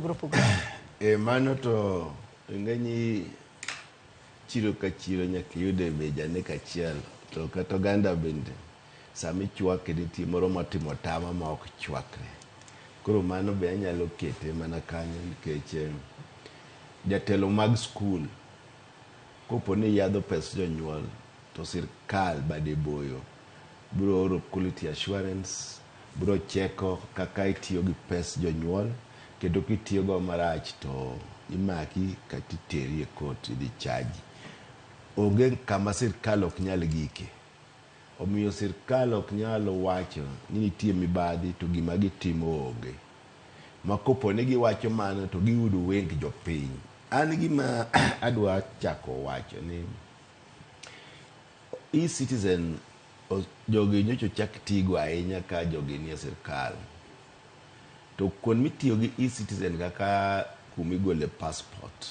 mopogore opogore. E mano to ing'eni chiro ka chiro nyaka iyude janek achiel to kata oganda bende sama ichwake nitie moro motimo tama ma ok chwakre. Koro mano be anyalo kete mana kanyo nikech eh, jatelo mag skul kopo ni yadho pes jonyuol to sirkal bade boyo biro oro quality assurance biro cheko kaka itiyo gi pes jonyuol kendo kitiyo go marach to imaki kata iteri e court idhi chaji. Onge kama sirkal ok nyal gike. Omiyo sirkal ok nyal wacho ni nitie mibadhi to gima gitimo onge. Ma kopo ni giwacho mano to giyudo weng jopiny. An gima adwa chako wacho ni e-citizen jogi nyocha ochak tigo ahinya ka jogi nie sirkal. To kuond mitiyo gi e-citizen kaka kumigole passport.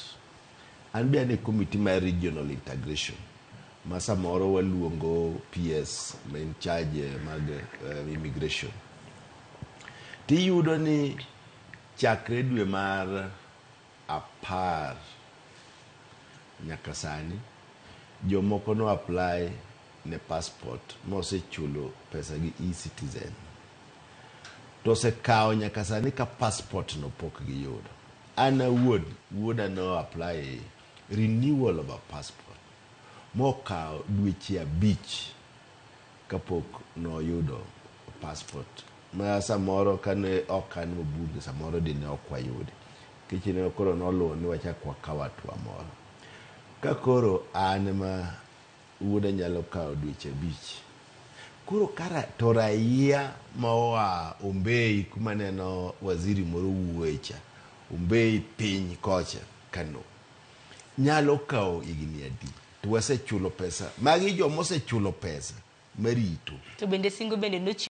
An be an e committee mar regional integration ma samoro waluongo PS ma in charge mag immigration. Tiyudo ni chakre dwe mar 10 nyaka sani jomoko no apply ne passport mosechulo pesa gi e-citizen to osekawo nyaka sani ka passport no pok giyudo. An awuon wuoda no apply renewal of a passport mokawo dweche 5 kapok noyudo passport ma samoro kane ok an mbunge samoro dine ok wayude nikech ne koro noluwo ni wachak wakaw hatua moro ka koro an ma wuoda nyalo kawo dweche 5 koro kara to raia ma oa Ombei kuma neno waziri moro wuoye cha Ombei piny kocha Kano nyalo kawo higni adi to wasechulo pesa magi joma osechulo pesa marito. To bende singo bende nochiw.